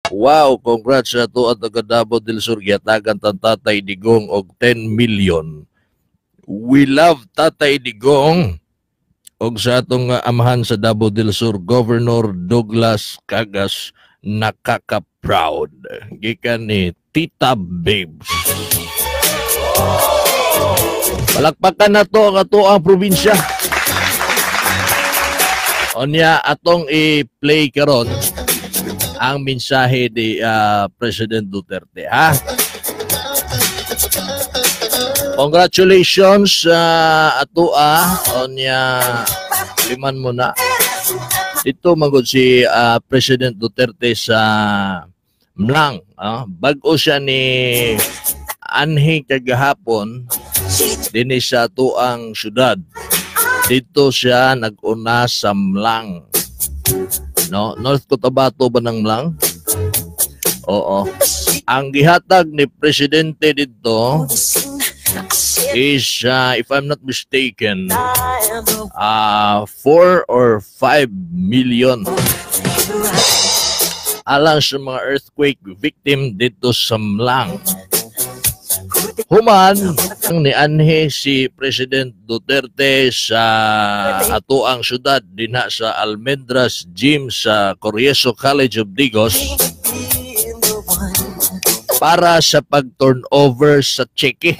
Wow, congrats sa ato at taga Davao del Sur, gihatagan tang Tatay Digong og 10 million. We love Tatay Digong og sa atong amahan sa Davao del Sur, Governor Douglas Cagas, nakaka-proud. Gikan ni Tita Babes. Palakpakan na to ang ato ang probinsya. Onya atong i-play karon ang mensahe ni President Duterte, ha. Congratulations sa atoa. Onya liman mo na. Dito magod si President Duterte sa Mlang. Bag-o siya ni anhi kagahapon dinhi sa atoang syudad. Dito siya nag-una sa Mlang. No, North Cotabato ba ng Mlang? Oo. Ang gihatag ni presidente dito is, if I'm not mistaken, 4 or 5 million alang sa mga earthquake victim dito sa Mlang. Human ni anhi si President Duterte sa atoang syudad dinha sa Almendras Gym sa Coriezo College of Digos para sa pag-turnover sa cheque.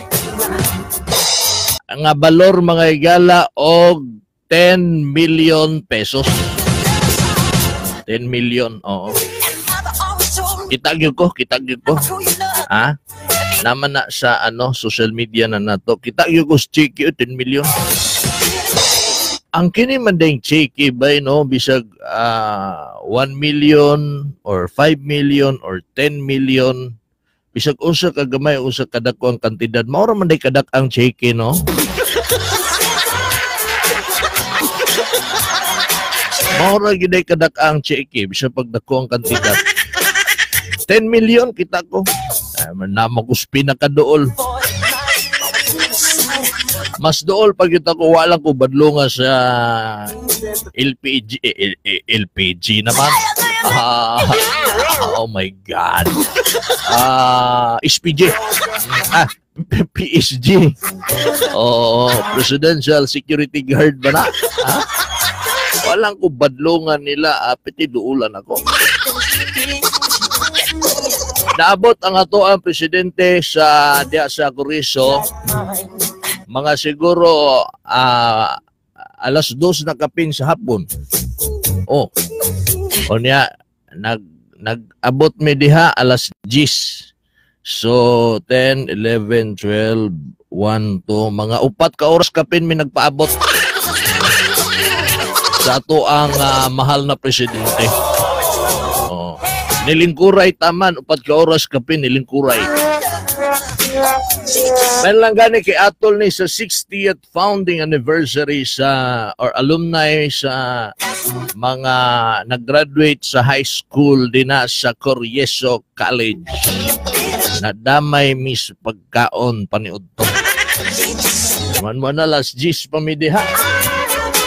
Ang balor, mga higala, og 10 million pesos. 10 million, oo. Kita gyud ko, kita gyud ko. Ha? Naman na sa ano, social media na nato. Kita gyud ko sa cheque, 10 million. Ang kini man ding cheque ba, no, bisag 1 million or 5 million or 10 million, bisag unsa ka gamay, unsa kadako ang kantidad, mao ra man day kadak ang cheque, no? Mao ra gyud day kadak ang cheque bisag pagdako ang kantidad. 10 million kita ko. Ay, namo ko pinakadool. Mas dool pag kita ko, wala ko badlonga sa LPG, LPG naman. Oh my God. SPG. PSG. Oo, Presidential Security Guard ba na? Ha? Walang ko badlongan nila, piti duulan ako. Naabot ang ato ang presidente sa diya sa Corizo mga siguro 2:00 na kapin sa hapon. Oh. O niya nag-abot mi diha 10:00. So 10, 11, 12, 1, 2, mga 4 ka oras kapin mi nagpaabot sa ato ang mahal na presidente. Oh. Nilingkuray taman, 4 ka oras kapin nilingkuray. May lang gani kay atol ni sa 60th founding anniversary sa or alumni sa mga nag-graduate sa high school dinha sa Coriezo College. Nadamay mis pagkaon paniudto. Man mo na 10:00 pa mi diha.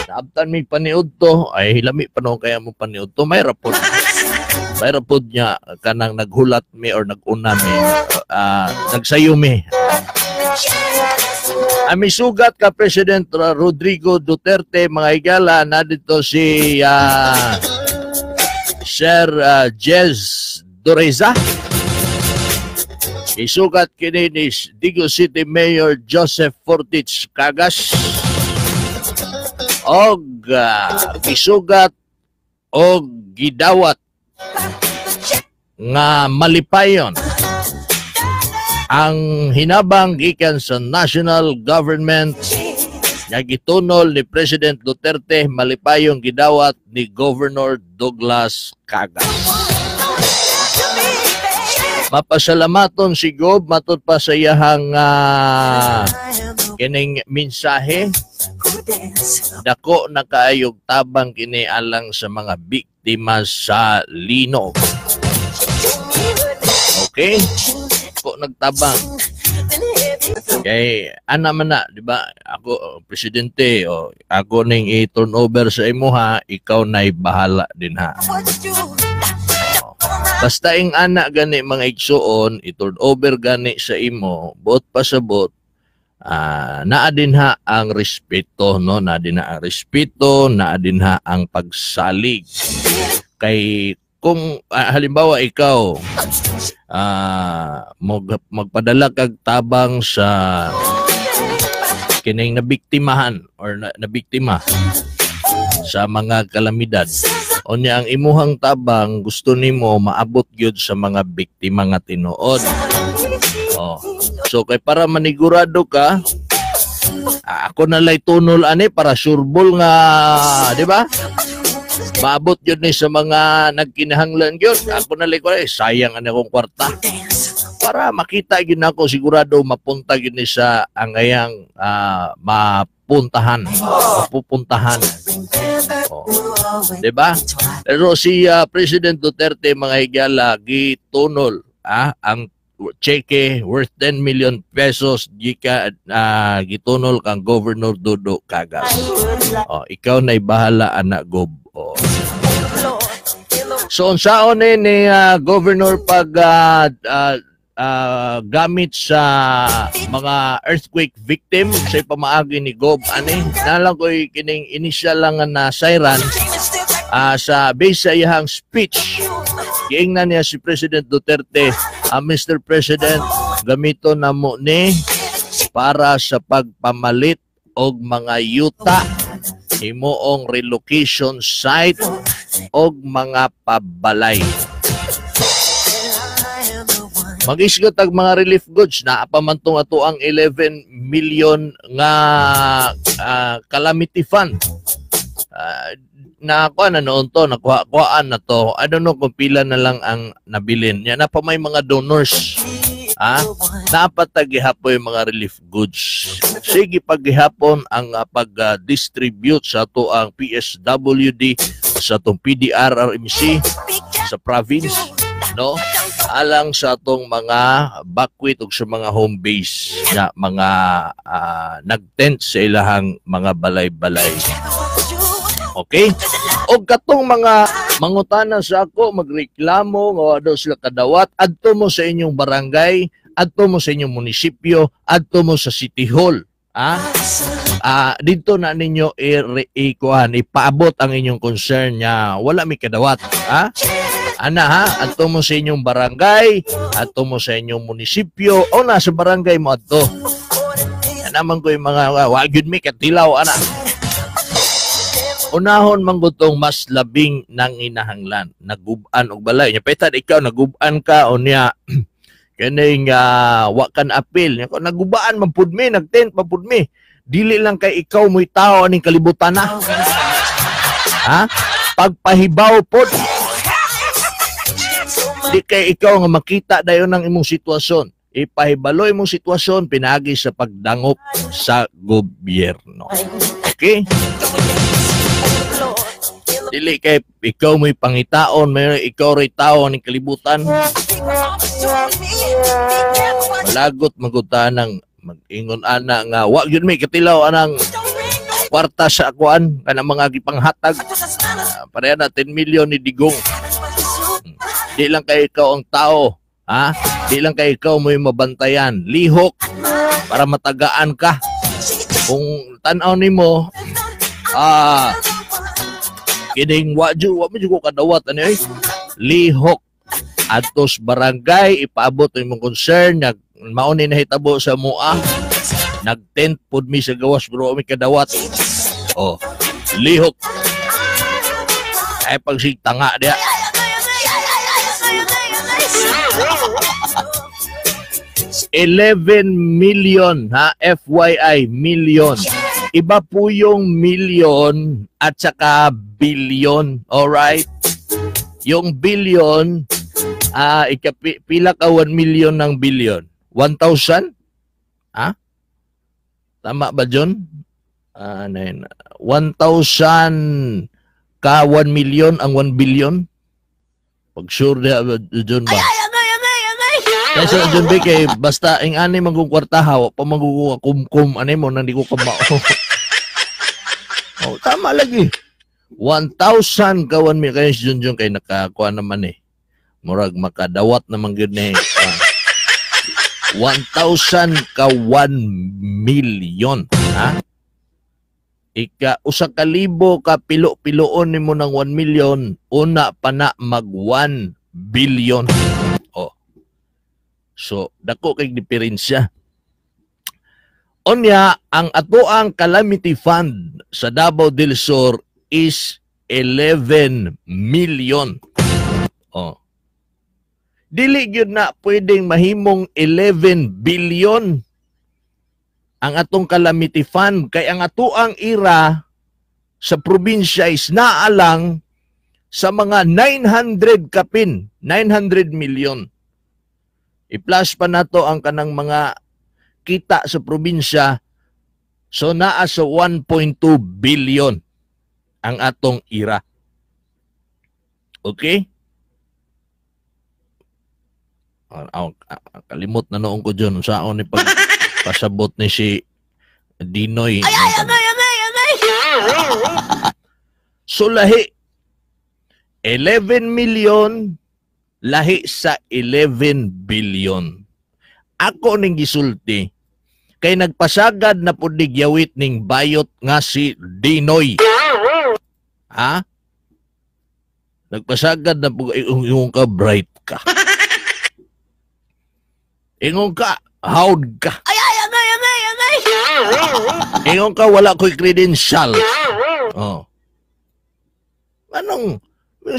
Naabtan mi paniudto, ay lami pa noon kaya mo paniudto, may rapod. May rapod niya kanang naghulat mi or naguna mi, nagsayo mi. Ami sugat ka President Rodrigo Duterte, mga higala, na dito si Sir Jez Dureza. Isugat kini ni Digos City Mayor Joseph Fortich Cagas. Og isugat og gidawat nga malipayon ang hinabang gikan sa national government nga gitunol ni President Duterte, malipayong gidawat ni Governor Douglas Cagas. Mapasalamaton si Gob matud pa sa iyahang kining mensahe. Dako na kaayog tabang kini alang sa mga biktima sa linog. Okay? Dako nagtabang. Kay ana man na, di ba? Ako presidente, o ako ning i-turn over sa imo ha, ikaw na'y bahala din ha. Oh. Basta ing ana gani, mga igsuon, i-turn over gani sa imo, buot pasabot, naa dinha ang respeto, no? Naa dinha ang respeto, naa dinha ang pagsalig. Kay kung halimbawa ikaw magpadala kag tabang sa kining nabiktimahan or nabiktima sa mga kalamidad, unya ang imuhang tabang gusto nimo maabot gyud sa mga biktima nga tinuod. Oh. So kay para manigurado ka, ako na lay tunol ani para sureball nga, di ba? Maabot gyud ni sa mga nagkinahanglan gyud. Ako na lay ko, eh, sayang ani akong kwarta. Para makita gyud nako, sigurado mapunta gyud ni sa angayang mapuntahan, mapupuntahan. Oh. 'Di ba? Pero si President Duterte, mga higala, gitunol ang cheque worth 10 million pesos gika gitunol kang Governor Dodo Cagas. Oh, ikaw na'y bahala ana, Gob. Oh. So unsaon ni Governor pag gamit sa mga earthquake victim sa pamaagi ni Gob ani nalang ko'y kining initial lang nga na siren sa base sa iyang speech? Giingnan niya si President Duterte, "Mr. President, gamito na mo ni para sa pagpamalit og mga yuta, himuong relocation site og mga pabalay." Mag-isgot ang mga relief goods na pa man tong ato ang 11 million nga calamity fund. Nakuha na noon to, nakuha-kuhaan na to. I don't know kung pila na lang ang nabilin. Yan na pa may mga donors. Ha? Dapat tagihapon yung mga relief goods. Sige, paghihapon ang pag-distribute sa ato ang PSWD, sa atong PDRRMC, sa province, no? Alang sa atong mga bakwit ug sa mga home base na mga nagtent sa ilahang mga balay-balay. Okay? O katong mga mangutana sa ako, magreklamo, nga wa daw sila kadawat, adto mo sa inyong barangay, adto mo sa inyong munisipyo, adto mo sa City Hall. Ah? Dito na ninyo ikuan, ipaabot ang inyong concern niya. Wala mi kadawat. Ha? Ana ha, adto mo sa inyong barangay, adto mo sa inyong munisipyo, o na sa barangay mo adto. Yan naman ko yung mga wa gyud mi katilaw ana. Unahon man gutong mas labing nang inahanglan, nagub-an og balay. Nya petad ikaw nagub-an ka unya kining wa kan apil. Nya nagubaan man pud mi, nagtent man pud mi. Dili lang kay ikaw mo'y tao aning kalibutan na. Ha? Pagpahibaw pod. Di kay ikaw nga makita dayon ang imong sitwasyon. Ipahibalo imong sitwasyon pinaagi sa pagdangop sa gobyerno. Okay? Dili kay ikaw mo'y pangitaon, may ikaw ray tao aning kalibutan. Lagot maguta ng mag-ingon ana nga wa gyud may katilaw anang kwarta sa akuan kanang mga gipanghatag. Pareha na 10 million ni Digong. Di lang kay ikaw ang tao, ha? Di lang kay ikaw mo'y mabantayan. Lihok para matagaan ka. Kung tan-aw nimo kining wa ju wa mo ko kadawat ani oy. Lihok adtos barangay, ipaabot ang imong concern nag mao ni nahitabo sa mua, nagtent pud mi sa gawas bro mi kadawat. Oh, lihok ay pagsigtanga diya. 11 million ha, FYI, million. Iba po yung million at saka billion, alright? Yung billion, pila ka 1 million ng billion? 1,000? Ha? Tama ba, John? Ano yun? 1,000 ka 1 million ang 1 billion? Pag sure niya, John ba? Kaya sa John B, kay basta ang ani manggung kwartaha, wa pa manggung kumkum, ani mo, nang di ko kamao. Oh, tama lagi. 1,000 ka 1 million. Kaya si John John kay nakakuha naman eh. Murag makadawat naman gyud ni 1,000 ka 1 million, ha? Ika 1,000 ka pilo-piloon nimo ng 1 million, una pa na mag 1 billion. Oh. So dako kay diferensya. Unya, ang atoang calamity fund sa Davao del Sur is 11 million. Oh. Dili gyud na pwedeng mahimong 11 billion ang atong calamity fund kay ang atoang ira sa probinsya is naa lang sa mga 900 kapin, 900 million. I-plus pa nato ang kanang mga kita sa probinsya, so naa sa 1.2 billion ang atong ira. Okay? Kalimot na noon ko dyan. Saan ni pag pasabot ni si Dinoy. Ay, ay, agay, agay, agay! So lahi 11 million, lahi sa 11 billion. Ako ning gisulti kay nagpasagad na pud ni gyawit ning bayot nga si Dinoy. Ha? Nagpasagad na pud, ingon ka bright ka. Ingon ka howd ka. Ay, ay, agay, agay, agay! Ingon ka wala ko'y credential. Oh. Anong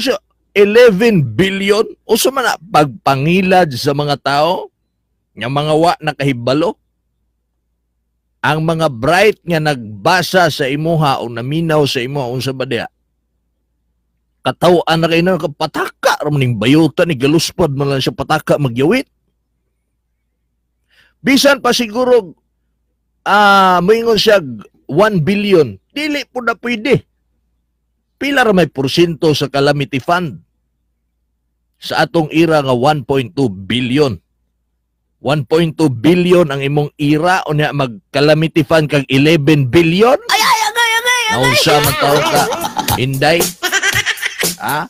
siya, 11 billion? Usa man na pagpangilad sa mga tao nga mga wa nakahibalo? Ang mga bright nga nagbasa sa imuha o naminaw sa imuha, unsa ba diha? Kataw-an na kayo na pataka ra man ning bayutan ni, galuspad man lang siya pataka magyawit. Bisan pa siguro moingon siya 1 billion, dili po na pwede. Pila ra may porsyento sa calamity fund sa atong ira nga 1.2 billion? 1.2 billion ang imong ira, unya mag calamity fund kag 11 billion? Ay, ay, agay, agay, agay! Naunsa man tawo ka, Inday? Ha?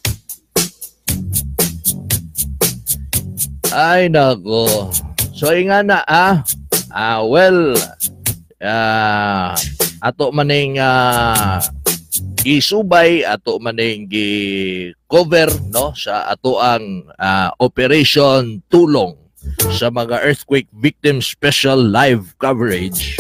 Ay nako. So inga na ah. Well, ato maning gisubay, ato maning gi-cover, no, sa ato ang Operation Tulong sa mga earthquake victims special live coverage.